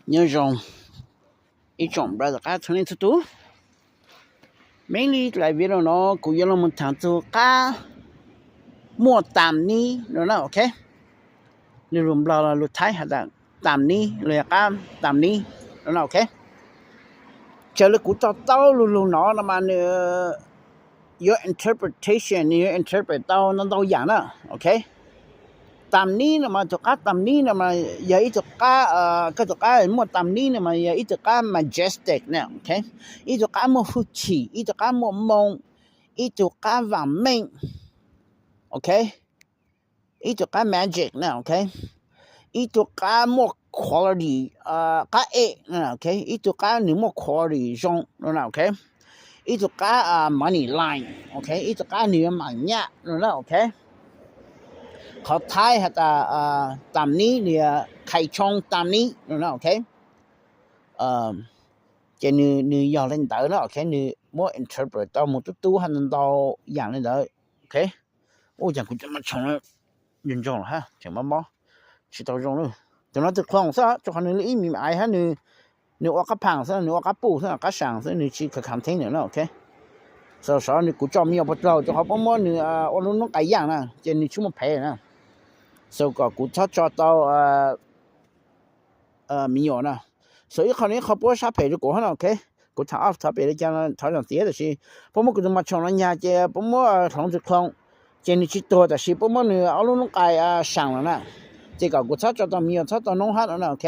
nhớ dòng ý trọng brother cá thằng nên thu tú mainly lại video nó cũng do lòng mình thẳng từ cá mua tạm ní nó là ok. Nên lùm bla là lùm thái hả ta tạm ní lùm cá tạm ní nó là ok. Chờ lượt cũng cho tao lùm lùm nó nó mà nửa your interpretation nửa interpret tao nó tao giảng đó ok. Tạm ní nó mà thuộc cá tạm ní nó mà giờ ý thuộc cá ờ cái thuộc cá mua tạm ní nó mà giờ ý thuộc cá majestic nè ok. Ý thuộc cá mua phước chỉ ý thuộc cá mua mông ý thuộc cá vàng mệnh ok. Ý thuộc cá magic nè ok. Ý thuộc cá mua quality ờ cá ế nè ok. Ý thuộc cá nửa mua quality dòng nó nè ok. Ý thuộc cá à money line ok. Ý thuộc cá nửa mảng nhạc nó nè ok. Khó thái hả ta à tạm ní nửa khai trong tạm ní nó nè ok. Ờ cái nửa nửa dò lên tới nó ok nửa mua interpret tao một chút tú hành tao dạng lên tới ok. Ô chẳng cũng cho mà chồng ยนต์ จอง ฮะ จั่ง บ่ ບໍ່ ຊິ ຕ້ອງ ຈອງ ເລີຍ ຈະ ນອນ ຕຶກ ຄອງ ຊະ ເຈົ້າ ຄັນ ນີ້ ອີ່ ມີ ອາຍ ຮະ ນີ້ ນີ້ ອອກ ກະ ຜັງ ຊະ ນີ້ ອອກ ກະ ປູ ຊະ ກະ ສັງ ຊະ ນີ້ ຊິ ກະ ຄັນ ເທັງ ເລີຍ ເນາະ ໂອເຄ ສາວ ສາວ ນີ້ ກູ ຈອມ ມີ ອອກ ປະ ເຈົ້າ ເຈົ້າ ເຂົາ ປະ ໝໍ ນີ້ ອາ ໂອ ລຸ ນົງ ໄກ່ ຢ່າງ ນະ ເຈນ ນີ້ ຊຸມ ມາ ແພ ນະ ສາວ ກໍ ກູ ຊອດ ຈອດ ເຕົາ ອາ ເອີ ມີ ຫຍໍ ນະ ສາວ ອີ ຄອນ ນີ້ ເຂົາ ປົວ ຊາ ແພ ຢູ່ ໂກ ຫັ້ນ ນະ ໂອເຄ ກູ ຖາມ ອອກ ຖາມ ເປ ລະ ຈັງ ນະ ຖາມ ຈັງ ເສຍ ແຕ່ ຊິ ປະ ໝໍ ກູ ຈະ ມາ ຊ່ອງ ນະ ຍາ ເຈ ປະ ໝໍ ເອີ ຂອງ ຕຶກ ຄອງ ເຈນ ນີ້ ຊິ ຕົວ ແຕ່ ຊິ ປະ ໝໍ ນີ້ ເອົາ ລຸ ນົງ ໄກ່ ອາ ສັງ ນະ ນະ ເຈ ກໍ ກູ ຊອດ ຈອດ ເຕົາ ມີ ຫຍໍ ຊອດ ເຕົາ ນົງ ຫັ້ນ ນະ ໂອເຄ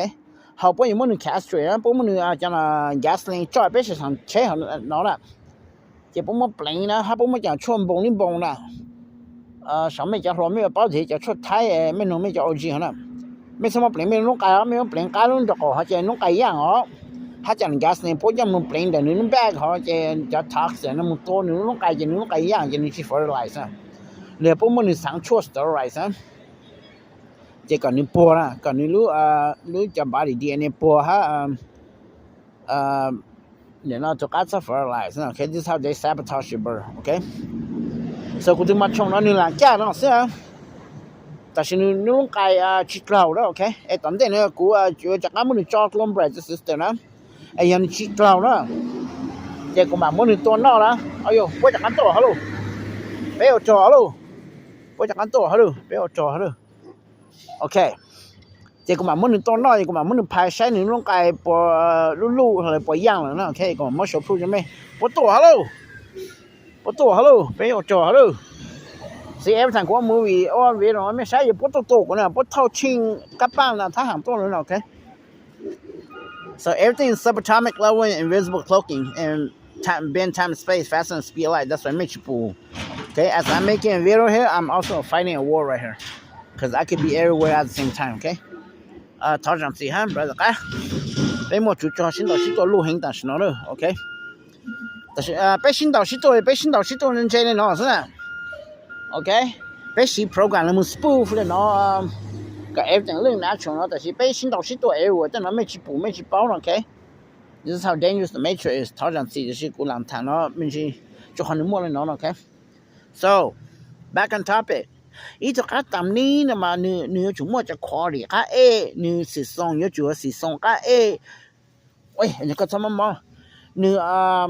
ເຮົາ ປະ ໝໍ ນີ້ ແຄສເທຣດ ນະ ປະ ໝໍ ນີ້ ອາ ຈະ ນະ ຢາສ ເລັງ ຈອດ ໄປ ສາມ ເຊ ເຮົາ ນະ ເນາະ ນະ ເຈ ປະ ໝໍ ເປັນ ນະ ຫາ ປະ ໝໍ ຈະ ຊວນ ບົງ ນີ້ ບົງ ນະ ເອີ ສາມ ແມ່ ຈະ ຮອມ ແມ່ ເປົາ ເທ ຈະ ຊອດ ໄທ ແມ່ ນົງ ແມ່ ຈະ ໂອ ຈີ ຫັ້ນ ນະ ແມ່ ສາມ ເປັນ ແມ່ ນົງ ໄກ່ ແມ່ ເປັນ ກາ ລຸ ດອກ ເຮົາ ຈະ ນົງ ໄກ່ ຢ່າງ ເຮົາ ຫາ ຈະ ຢາສ ເລັງ ໂປ ຈະ ມົນ ເປັນ ແຕ່ ໜຶ່ງ ແບກ ເຮົາ ຈະ ຈະ ທັກ ເສຍ ນະ ມົນ ໂຕ ໜຶ່ງ ນົງ ໄກ່ ຈະ ນົງ ໄກ່ ຢ່າງ ຈະ ນີ້ ຊິ ເຟີເຕີລາຍ ນະ ເຫຼືອ ປະ ໝໍ ນີ້ ສັງ ຊວນ ສະເຕີລາຍ ນະ ເຈ ກ່ອນ ນີ້ ປົວ ນະ ກ່ອນ ນີ້ ລຸ ອາ ລຸ ຈະ ບາ ດີ ດີ ເອັນ ເອ ປົວ ຫາ ອາ ເອີ ເນາະ ໂຕ ການ ເຟີເຕີລາຍ ນະ ໂອເຄ this is how they sabotage your bird ໂອເຄ ສາວ ກູ ຈຶ່ງ ມາ ຊ່ອງ ເນາະ ໜຶ່ງ ຫຼັງ ຈາກ ເນາະ ເສືອ ແຕ່ ຊິ ໜຶ່ງ ນົງ ໄກ່ ອາ ຊິ ເກົາ ແລ້ວ ໂອເຄ ເອ ຕອນ ເດ ເນາະ ກູ ອາ ຈະ ກັບ ມື້ ນີ້ ຈອດ ລົມ ແບດ ຊິສະເຕີ ນະ ເອ ຍັງ ຊິ ເກົາ ນະ ເຈ ກູ ມາ ມື້ ນີ້ ຕົວ ນອກ ນະ ເອົາ ໂຢ ປົວ ຈາກ ກັນ ໂຕ ຮາໂຫຼ ເປ ໂອ ໂຕ ຮາໂຫຼ ປົວ ຈາກ ກັນ ໂຕ ຮາໂຫຼ ເປ ໂອ ໂຕ ຮາໂຫຼ ໂອເຄ ເຈ ກູ ມາ ມື້ ນີ້ ໂຕ ນ້ອຍ ກູ ມາ ມື້ ນີ້ ພາຍ ໃຊ້ ນີ້ ລົງ ໄກ່ ປົວ ລຸ ລຸ ເລີຍ ປົວ ຢ່າງ ແລ້ວ ນະ ໂອເຄ ກູ ມາ ໂຊ ພຣູຟ ຈະ ແມ່ ປົວ ໂຕ ຮາໂຫຼ ປົວ ໂຕ ຮາໂຫຼ ເປ ໂອ ໂຕ ຮາໂຫຼ See every time ກູ ເອົາ movie or video ແມ່ ໃຊ້ ປົວ ໂຕ ໂຕ ກູ ນະ ປົວ ເທົ່າ ຊິງ ກັບ ປາງ ນະ ຖ້າ ຫາງ ໂຕ ເລີຍ ນະ ໂອເຄ So everything is subatomic level and invisible cloaking and time, bend, time, space, fast and speed light. That's why ແມ່ ຊິ ປູ Okay, as I'm making a video here, I'm also fighting a war right here. 'Cause I could be everywhere at the same time, okay? ເອີ ເທົ່າ ຈັງ ສີ່ ຫ້າ brother ກະ ເປັນ ໝົດ ຈຸດ ຈອ ຊິນ ຕໍ່ ຊິ ຕົວ ລູ ເຮັງ ຕາ ຊິ ໂນ ເດີ ໂອເຄ ຕາ ຊິ ເອີ ເປັນ ຊິນ ຕໍ່ ຊິ ຕົວ ເປັນ ຊິນ ຕໍ່ ຊິ ຕົວ ນັ້ນ ເຈ ເລີຍ ເນາະ ຊັ້ນ ນະ ໂອເຄ ເປັນ ຊິ ໂປຣແກຣມ ແລ້ວ ມັນ ສະປູ ເລີຍ ເນາະ ເອີ ກະ ເອັບ ຈັ່ງ ເລື່ອງ ນາ ຊອງ ເນາະ ແຕ່ ຊິ ເປັນ ຊິນ ຕໍ່ ຊິ ຕົວ ເອ ເວີ ຈັ່ງ ນະ ແມ່ ຊິ ປູ ແມ່ ຊິ ເປົ່າ ເນາະ ໂອເຄ This is how dangerous the Matrix is. ເທົ່າ ຈັງ ສີ່ ຈະ ຊິ ກູ ຫຼັງ ຖາມ ເນາະ ມັນ ຊິ ເຈົ້າ ຄັນ ໝົດ ເລີຍ ເນາະ ໂອເຄ So, back on topic. ອີ່ ຕົວ ກາ ຕາມ ນີ້ ນະ ມາ ໜຶ່ງ ໜຶ່ງ ຈຸ ໝົດ ຈະ ຄວາລິ ກາ ເອ ໜຶ່ງ ສີ ສອງ ຢູ່ ຈຸ ສີ ສອງ ກາ ເອ ໂອ້ຍ ອັນ ນີ້ ກໍ ທຳ ມາ ໜຶ່ງ ອາ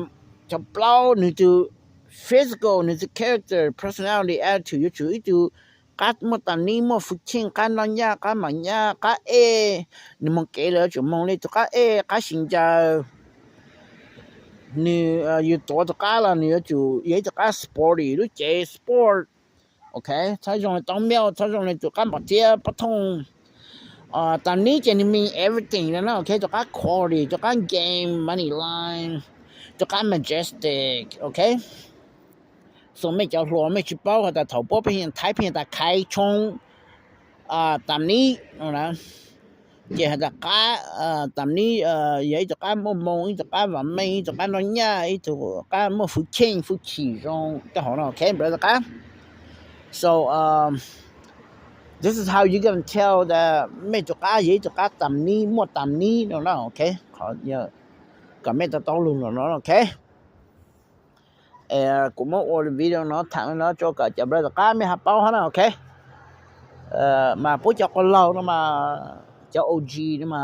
ຈະ ເປົ່າ ໜຶ່ງ ຈຸ physical ໜຶ່ງ ຈຸ character personality attitude ຢູ່ ຈຸ ອີ່ ຈຸ ກາ ໝົດ ຕາມ ນີ້ ໝົດ ຟຶກ ເຄັ່ງ ກາ ນອນ ຍາ ກາ ໝາ ຍາ ກາ ເອ ໜຶ່ງ ມອງ ເກ ເລີຍ ຈຸ ມອງ ເລ ຕົວ ກາ ເອ ກາ ຊິງ ຈາ ໜຶ່ງ ເອີ ຢູ່ ຕົວ ຕົວ ກາ ລະ ໜຶ່ງ ຈຸ ເຢ ຕົວ ກາ ສະປອດ ຫຼື ເຈ ສະປອດ ໂອເຄ ຖ້າ ຢອງ ຕອງ ມຽວ ຖ້າ ຢອງ ໃນ ຕົວ ກາ ປະເທດ ປະ ທົງ ອາ ຕາມ ນີ້ ເຈ ນີ້ ມີ everything ແລ້ວ ນະ ໂອເຄ ຕົວ ກາ ຄວາລິ ຕົວ ກາ ເກມ ມັນ ນີ້ ລາຍ ຕົວ ກາ ແມເຈສຕິກ ໂອເຄ ໂຊ ແມ່ ຈະ ຫົວ ແມ່ ຊິ ເປົ່າ ກະ ຕາ ເຖົາ ປໍ ເປັນ ຫຍັງ ໄທ ເປັນ ຫຍັງ ຕາ ໄຄ ຊົງ ອາ ຕາມ ນີ້ ເນາະ ນະ ເຈ ຫາ ຕາ ກາ ເອີ ຕາມ ນີ້ ເອີ ຢາ ອີ່ ຕົວ ກາ ໂມ ໂມງ ອີ່ ຕົວ ກາ ຫວາ ແມ່ ອີ່ ຕົວ ກາ ນອນ ຍາ ອີ່ ຕົວ ກາ ໂມ ຟຶກ ເຄັ່ງ ຟຶກ ຂີ່ ຊົງ ຕາ ຫອ ເນາະ ໂອເຄ ເບຣ ຕາ ກາ So, um, this is how you gonna tell the ແມ່ ຕົວ ກາ ເຢ ຕົວ ກາ ຕາມ ນີ້ ໝົດ ຕາມ ນີ້ ເນາະ ນະ ໂອເຄ ຂໍ ເອີ ກະ ແມ່ ຕະ ຕ້ອງ ລຸ ເນາະ ນະ ໂອເຄ ເອີ ກູ ມາ ໂອ ວິດີໂອ ເນາະ ຖາມ ເນາະ ໂຈ ກະ ຈະ ເບຣ ຕາ ກາ ແມ່ ຫາ ເປົ່າ ຫັ້ນ ນະ ໂອເຄ ເອີ ມາ ປູ ເຈົ້າ ກໍ ເລົ່າ ນະ ມາ ເຈົ້າ ໂອ ຈີ ນະ ມາ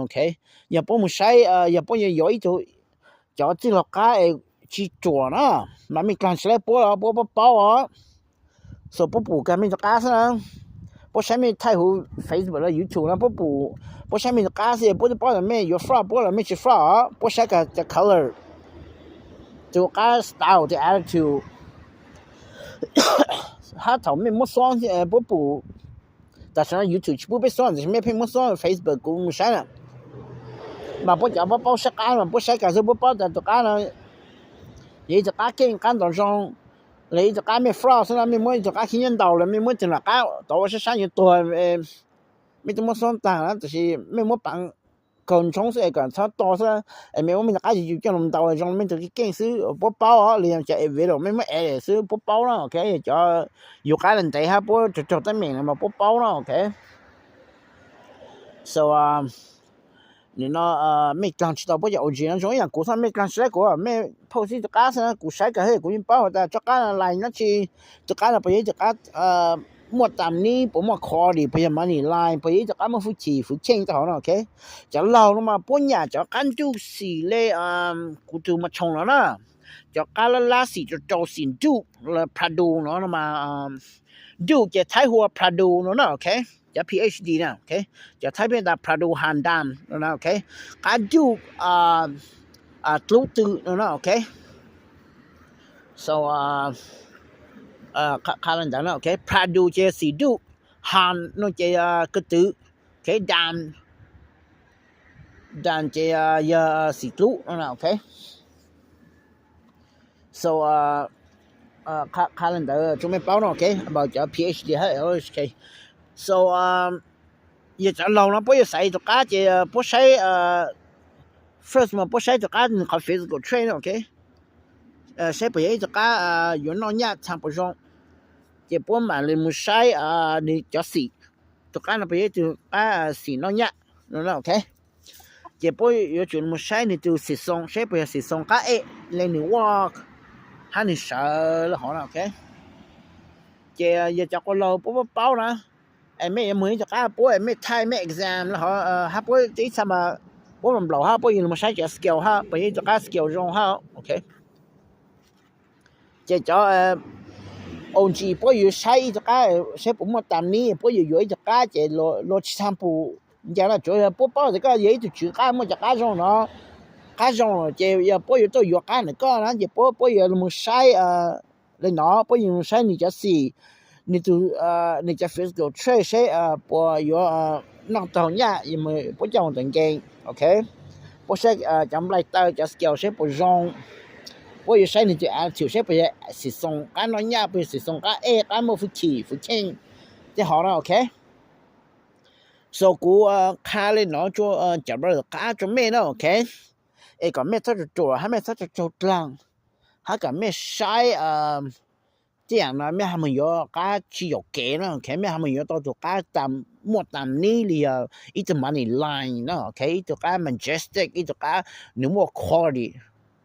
okay. 要不我们晒，呃，要不要有一种叫这个干，哎，去做呢？那么干起来不了，不不包啊。So 不不干没这干是呢？不晒没太湖 Facebook 了 YouTube 了，不不不晒没这干是也不是包了没有 fraud 不了没去 fraud 啊，不晒个这 color，就干 style 的 attitude。他头没没双呃不不，但是呢 YouTube 不被双，就是没被没双 Facebook กูไม่ใช่น่ะ。มาพวกจะเอาเป้าใช้การมาพวกใช้การซื้อพวกเป้าแต่ตัวการนะ 也一直干干干当中，来一直干没 fraud 是那没没一直干天天到了没没整了干，到我是山有多呃，没怎么算大了，就是没没帮。 คนชงซื้อก่อนซอต่อซะไอ้แม่ว่ามันจะกล้าอยู่จังลมเตาไอ้จงมันจะเก่งซื้อปุ๊บเป้าอ๋อเรียนจะเอเวอร์ไม่มาเอซื้อปุ๊บเป้าเนาะ okay จะอยู่ใกล้ลันเตฮะปุ๊บจดจดตั้งเม่งมาปุ๊บเป้าเนาะ okay. So อ่านี่เนาะเอ่อไม่กลางชิตาปุ๊บจะโอจีนะจงอย่างกูสร้างไม่กลางชิตากูอ่ะไม่พวกที่จะกล้าซะนะกูใช้กับเฮ้ยกูยิ่งเป้าแต่จะกล้าอะไรนะชีจะกล้าไปจะกล้าเอ่อ หมวดตามนี้ผมว่าคอดีพยามานี่ลายพยจะกล้ามาฟูชีฟูเข่งเจ้าเนาะ okay. จะเล่าลงมาปุ๊บเนี่ยจะกันจุสีเลยอ่ากูตูมาชงแล้วนะ จะกล้าละลาสีจะโจสีดุและพระดูเนาะมาอ่าดุจะไทยหัวพระดูเนาะ okay. จะ PhD นะ okay. จะไทยเป็นตาพระดูหันดำนะ okay. กาดูอ่าอ่าตลุตื่นนะ okay. So อ่าเอ่อคาลันดานะ okay. พระดูเจสีดุหันโนเจอ่ากระตือ okay. ดานดานเจอ่ายาสีตลุนะ okay. So อ่าอ่าคาลันดาจุไม่เป้าเนาะ okay. about จะ PhD ให้ okay. So อ่า 也讲老了不也晒一个家姐不晒呃 first 嘛不晒一个家你看 physical train okay. 呃晒不也一个家呃有那样差不多，也不买了么晒啊你叫洗，就干了不也就啊洗那样，那 okay. 也不有就么晒你就洗松，晒不也洗松家哎，来你 walk，喊你瘦了好了 okay. 也也讲过老不不包了。 ไอ้แม่มือจะกล้าป่วยแม่ไทยแม่ exam แล้วเหรอเอ่อฮับป่วยที่ทำมาป่วยมันเบาฮับป่วยอยู่มาใช้จะ skill ฮับไปจะกล้า skill รงฮับ okay. เจ๊จ๋อเอ่อองค์จีป่วยอยู่ใช้จะกล้าใช้ผมมาตามนี้ป่วยอยู่อยู่จะกล้าเจ๊โลโลชิทำปูอย่างนั้นจ๋อป่วยเป้าแต่ก็ยังจะจื้อกล้ามาจะกล้ารงเนาะกล้ารงเจ๊อย่าป่วยอยู่ตัวอยู่กล้าหนึ่งก็นะเจ๊ป่วยป่วยอยู่มาใช้เอ่อ เลยเนาะ พวกอยู่ใช้หนึ่งจุดสี่ หนึ่งจุด เอ่อ หนึ่งจุด physical trait ใช้ เอ่อ ปวดอยู่ เอ่อ นอกท้องยา ยังมือพวกเจ้าตังเกง โอเค พวกใช้ เอ่อ จำไรเตอร์ จะ skill ใช้ปวดรง พวกอยู่ใช้หนึ่งจุด attitude ใช้ปวดสีทรง การนอนยา ปวดสีทรง การเอ การมือฝึกขี่ ฝึกเข่ง จะหอนะ โอเค so กู เอ่อ คาเลยเนาะ จัว เอ่อ จับเรา กาจัวเมเนาะ โอเค เอ ก่อนเมทักจัว ให้เมทักจัวกลาง ถ้าเกิดไม่ใช้ เอ่อ 这样呢，ไม่ให้มันเยอะก็จะโอเคนะ โอเค ไม่ให้มันเยอะต่อตัวก็ตามหมวดตามนี้เลย อีกจะมาใน line นะ โอเค อีกตัวก็ majestic อีกตัวก็ no more quality.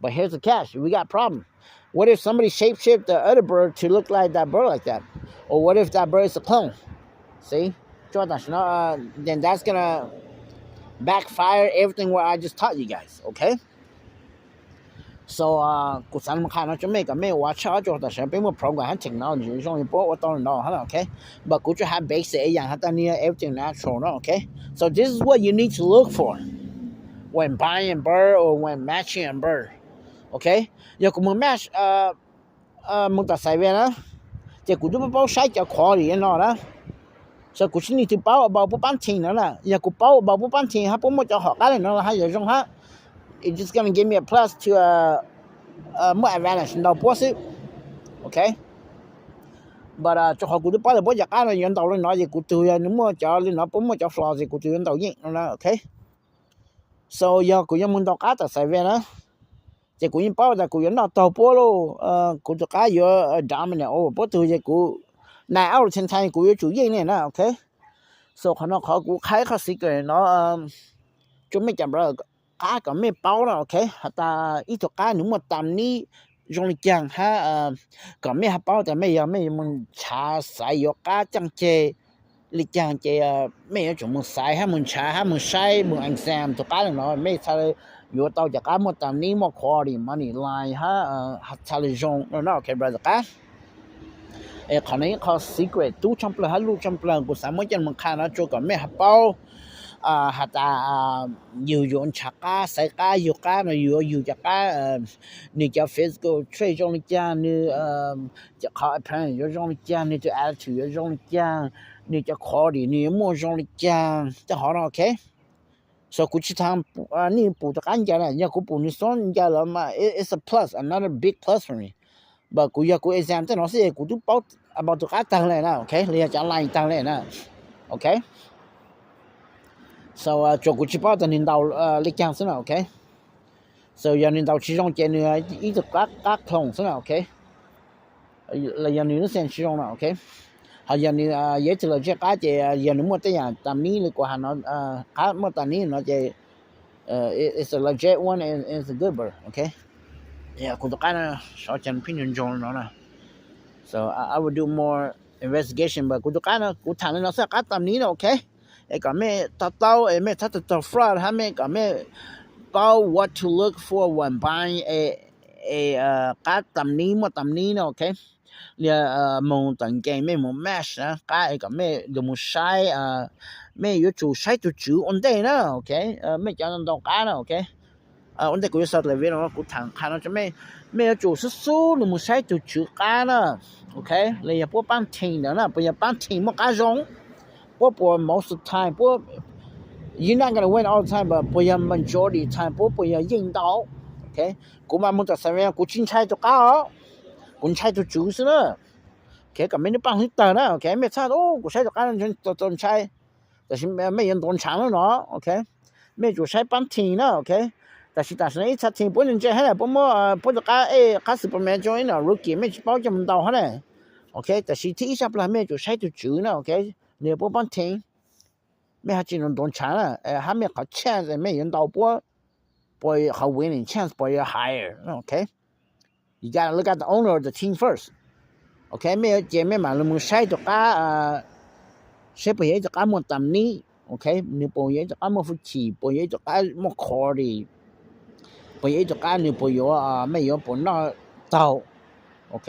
But here's the catch, we got problem. What if somebody shape shift the other bird to look like that bird like that? Or what if that bird is a clone? See? 就但是呢，uh, then that's gonna backfire everything what I just taught you guys, okay? So กูสันมาขายเนาะจะไม่กับไม่ว่าชอบจนแต่ฉันเป็นเมื่อพร้อมกับฮันเทคโนโลยีช่วงนี้พวกว่าตอนนอนฮะ okay. But กูจะหา basic อย่างฮัตตาเนีย everything natural เนาะ okay. So this is what you need to look for when buying bird or when matching a bird, okay. อย่ากูมึง match เอ่อเอ่อมึงตัดสายเวรนะ เจ้ากูจะไม่เป้าใช้เจ้าขอหรือเนาะนะ So กูชินี่ถือเป้าเบาปุ๊บปั้นทิ้งนั่นแหละ อย่ากูเป้าเบาปุ๊บปั้นทิ้งฮะปุ๊บมันจะหอกอะไรนั่นแหละฮะ อย่าจงฮะ It's just gonna give me a plus to uh uh more advantage เราปุ๊บสิ okay. But uh เจ้าของกูถือเป้าแต่ปุ๊บอยากอะไรย้อนเตาเลยเนาะ อย่ากูถือย้อนมั่วจอเลยเนาะ ปุ๊บมั่วจอ flaw สิกูถือย้อนเตายิ่งนั่นแหละ okay. So อย่ากูยังมึงต่อก้าตัดสายเวรนะ เจ้ากูยิ่งเป้าแต่กูยังนอกเตาปุ๊บโลเอ่อกูจะก้าเยอะ dominant โอ้ปุ๊บถือเจ้ากู nine out of ten time กูยังจูยิ่งเนี่ยนะ okay. So ขอนอกขอกูใครเขาสิเกิดเนาะ เอ่อจุไม่จำเรา กาก็ไม่เป้าแล้ว โอเค หาตาอีตัวกาหนึ่งหมดตามนี้用力讲哈，呃，讲咩还包的，咩要咩门查啥有加讲这力讲这，呃，咩有种门塞哈门查哈门塞门 exam 都加了喏，咩查了有到这加么当你么 quality money line 哈，呃，还查了用，喏，OK，brother 加。诶，可能一个 secret 都全部哈，路全部，我啥么叫门看了，做个咩还包。 ອ່າ ຫາຕາ ອ່າ ຢູ່ ຢູ່ອັນຊາກາ ໄຊກາ ຢູ່ການະ ຢູ່ ຢູ່ຈາກາ ເອີ ນີ້ຈະ physical trait ຈອງລິຈາ ນີ້ ເອີ ຈະ call appearance ຈອງລິຈາ ນີ້ຈະ attitude ຈອງລິຈາ ນີ້ຈະ quality ນີ້ໝູ່ຈອງລິຈາ ຈະ ຫອນ ໂອເຄ. So ກູຊິທາງ ອັນນີ້ປູຕະການຈະນະ ຍາກູປູນີ້ສອນຈະລະມາ it's a plus, another big plus for me. ບາກູຢາກູ exam ຕະນອນຊິ ກູຕຸເປົາ ອາ ບາຕຸກາຕັງເລີຍນະ ໂອເຄ ເລີຍຈະໄລ່ຕັງເລີຍນະ ໂອເຄ. So ອາ ໂຈກູຊິເປົາຕະນິນດາວ ເອີ ເລັກຈັງຊິນະ ໂອເຄ. So ຍານິນດາວຊິຈອງເຈເນືອ ອີຕະກາກາກທອງຊິນະ ໂອເຄ. ລະຍານິນເຊນຊິຈອງນະ ໂອເຄ. ຫາຍານິນ ອາ ເຢຈະລະເຈກາເຈ ຍານິນມົວຕະຍາຕາມນີ້ ຫຼືກວ່າຫານອນ ອາ ກາມົວຕານີ້ນະເຈ Uh, it, it's a legit one and it's a good bird, okay? Yeah, 古都干呢，小钱平均中了呢。So I, I will do more investigation, but 古都干呢，古谈的呢是干当你呢，OK？哎，讲咩，他到，哎，咩，他的 fraud，他咩，讲咩，about what to look for when buying a, a, uh, 干当你，莫当你呢，OK？ ລຽ ເອີ ມົງກາງເກງແມ່ໝູ match ນະ ກາຍກັບແມ່ ດຽວໝູໃຊ້ ເອີ ແມ່ຢູ່ຈູໃຊ້ຕູຈູອັນເດນະ ໂອເຄ ເອີ ແມ່ຈະນຳດອກການະ ໂອເຄ ເອີ ອັນເດ ກູຢູ່ South Levin ເນາະ ກູຖາມຄານະ ຈະແມ່ ແມ່ຢູ່ຈູຊູໆ ດຽວໝູໃຊ້ຕູຈູການະ ໂອເຄ ລະຢ່າປົວປານທິງເດີນະ ປົວຢ່າປານທິງໝົດກາຈົງ ປົວ ປົວ most of the time ປົວ you not gonna win all the time but ປົວຢ່າ majority time ປົວ ປົວຢ່າຍິງດອກ ໂອເຄ ກູມາມຸນຕະໄຊເວ ກູຊິໃຊ້ຕົວການ ກູໃຊ້ຕູຈູຊີ້ນະ ໂອເຄ ກະແມ່ນປາງຮິເຕີນະ ໂອເຄ ແມ່ຊາດ ໂອ້ ກູໃຊ້ຕົວການຈົນ ຈົນໃຊ້ ແຕ່ຊິແມ່ ແມ່ຍັງໂດນສາງເນາະ ໂອເຄ ແມ່ຈູໃຊ້ປານທີນະ ໂອເຄ ແຕ່ຊິຕາສະໜີຊາທີປຸນຍັງເຈໃຫ້ລະ ປົມ ເອີ ປຸນຕະກາ ເອ ກາ Superman ຈອຍນະ Rookie ແມ່ຊິເປົາຈຳເຕົາຫັ້ນແຫຼະ ໂອເຄ ແຕ່ຊິທີ່ອີສາປລາ ແມ່ຈູໃຊ້ຕູຈູນະ ໂອເຄ ເນຍປົມປານທີ ແມ່ຫາຈິນໂດນສາງນະ ເອີ ຫາແມ່ເຂົາ chance ແມ່ຍັງເຕົາປົວ ປົວເຂົາ winning chance ປົວ higher ໂອເຄ You gotta look at the owner of the team first. ໂອເຄ ແມ່ເຈແມ່ມາລົງມືໃຊ້ຕົວກາ ເອີ ໃຊ້ປະເທດຕົວກາໝົດຕາມນີ້ ໂອເຄ ນີ້ປະເທດຕົວກາໝົດຟຸດຂີ່ ປະເທດຕົວກາໝົດຄໍດີ ປະເທດຕົວການີ້ປະໂຍ ເອີ ແມ່ໂຍປະນອກເຕົາ ໂອເຄ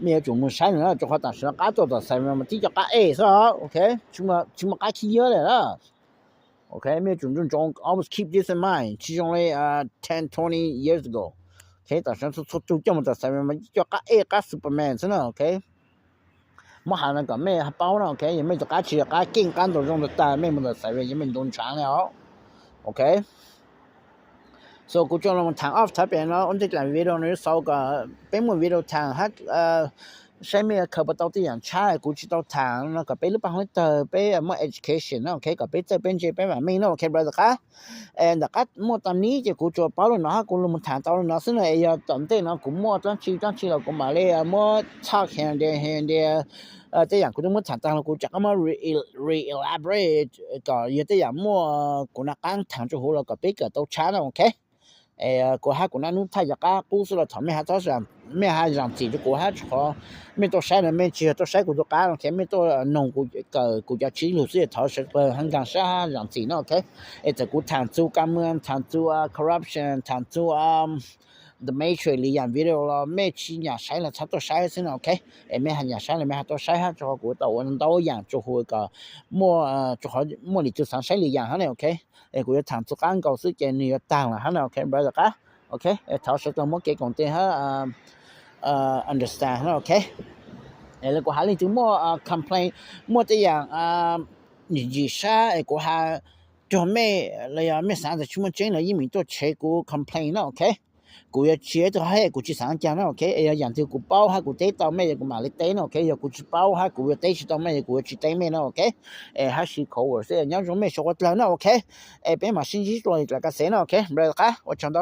ແມ່ຈຸງມືໃຊ້ນະ ຕົວເຂົາຕາມສະນະກາຕົວຕໍ່ໃສ່ມາທີ່ຕົວກາເອຊະ ໂອເຄ ຊິມາ ຊິມາກາຂີ້ເຢີແຫຼະນະ. ໂອເຄ ແມ່ຈຸງຈຸງຈອງ always keep this in mind. She's only, uh, ten, twenty years ago. ໂອເຄ ຕອນນັ້ນສຸດໆ ຈຸງຈອງມາແຕ່ໃສ່ແມ່ນ ຢາກກະເອກະ Superman ຊະເນາະ ໂອເຄ ມະຫານັ້ນກໍແມ່ຫາເປົາເນາະ ໂອເຄ ຍັງແມ່ຈະກະເຊຍກະເກັ່ງກັນຕົວຈອງຕະຕາ ແມ່ບໍ່ໄດ້ໃສ່ແມ່ນໂດນຊ້າງແລ້ວ ໂອເຄ So ກູຈະລອງຖາມອອບທັບເອງເນາະ ອັນທີ່ຫຼາຍວິດີໂອໃນເສົາກໍເປັນໝູ່ວິດີໂອທາງຮັກ ເອີ ໃຊ້ແມ່ເຂົາບໍ່ຕ້ອງຕິຫຍັງໃຊ້ ກູຊິຕ້ອງຖາມເນາະ ກໍເປັນຫຼືປາງເຕີ ເປັນໝໍ education ເນາະ ໂອເຄ ກໍເປັນເຕີເປັນເຈເປັນແບບນີ້ເນາະ ໂອເຄ brother ຄະ And ກັດໝົດຕາມນີ້ ເຈ ກູຈະເປົາແລ້ວເນາະ ຫາກູລົງມາຖາມຕໍ່ແລ້ວເນາະ ຊຶ່ງໃນ ເອ ຕອນເຕເນາະ ກູໝົດຕັ້ງຊື່ຕັ້ງຊື່ແລ້ວ ກູມາເລີຍໝົດ talk here and there here and there ເອີ ແຕ່ຢ່າງກູຕ້ອງມາຖາມຕາມ ແລ້ວກູຈະເອົາມາ re re elaborate ກໍເຍອະ ແຕ່ຢ່າງໝົດ ເອີ ກູນະກາງຖາມຈະຮູ້ ແລ້ວກໍເປັນເກີດໂຕຊາເນາະ ໂອເຄ ເອ ກູຫາກູນະນຸທາຍາກາກູສຸລະຖອນ ແມ່ຫາໂຕຊາ ແມ່ຫາຢ່າງຈີ ກູຫາຈະຂໍ ແມ່ໂຕຊານະ ແມ່ຈີໂຕຊາ ກູໂຕກາ ໂອເຄ ແມ່ໂຕໜົງ ກູ ເອີ ກູຈະຊີ້ລູກຊິຖອນ ເປີດຮັງການຊາ ຫາຢ່າງຈີເນາະ ໂອເຄ ເອ ແຕ່ກູຖາມສູ່ການເມືອງ ຖາມສູ່ ອ່າ corruption ຖາມສູ່ ອ່າ the matrix ຫຼືຢ່າງວິດີໂອ ແມ່ຊີ້ຫຍັງໃຊ້ລະ ຖ້າໂຕໃຊ້ຊິເນາະ ໂອເຄ ເອ ແມ່ຫາຫຍັງໃຊ້ລະ ແມ່ຫາໂຕໃຊ້ ຫາຈະຂໍກູໂຕ ອັນໂຕຢ່າງຈະຮູ້ກໍໝົດ ເອີ ຈະຂໍໝົດ ຫຼືຈຸດສາມໃຊ້ຫຼືຢ່າງຫັ້ນແຫຼະ ໂອເຄ ເອ ກູຈະຖາມສຸການເກົາ ຊືເຈນນີ້ຕ່າງລະຫັ້ນນະ ໂອເຄ brother ກະ ໂອເຄ ເອ ເທົ່າເສດຕົວໝົດເກກອງເຕຮະ ເອີ ເອີ understand ຫັ້ນນະ ໂອເຄ ເອ ແລ້ວກູຫາລິງຖືໝົດ ເອີ complain ໝົດແຕ່ຢ່າງ ເອີ ຍິງຊາ ເອ ກູຫາໂຈແມ່ ລະຍາແມ່ສາງແຕ່ຊຸມມະເຈັງ ລະຍິງມີໂຕເຊ ກູ complain ເນາະ ໂອເຄ ກູຢາກເຊໂຕໃຫ້ ກູຊິສາງຈານເນາະ ໂອເຄ ເອ ຢ່າງທີ່ກູເປົາ ຫາກູເຕະຕໍ່ແມ່ ຢາກກູມາເລີຍເຕະເນາະ ໂອເຄ ຢາກກູຊິເປົາ ຫາກູເຕະຊິຕໍ່ແມ່ ຢາກກູຊິເຕະແມ່ເນາະ ໂອເຄ ເອ ຫາຊິ cover ເສຍ ຍາມຈົງແມ່ຊົກວ່າເຕີເນາະ ໂອເຄ ເອ ເປັນມາຊິນຈິໂຕລະກະເສຍເນາະ ໂອເຄ brother ກະ ວ່າຈັ່ງໃດ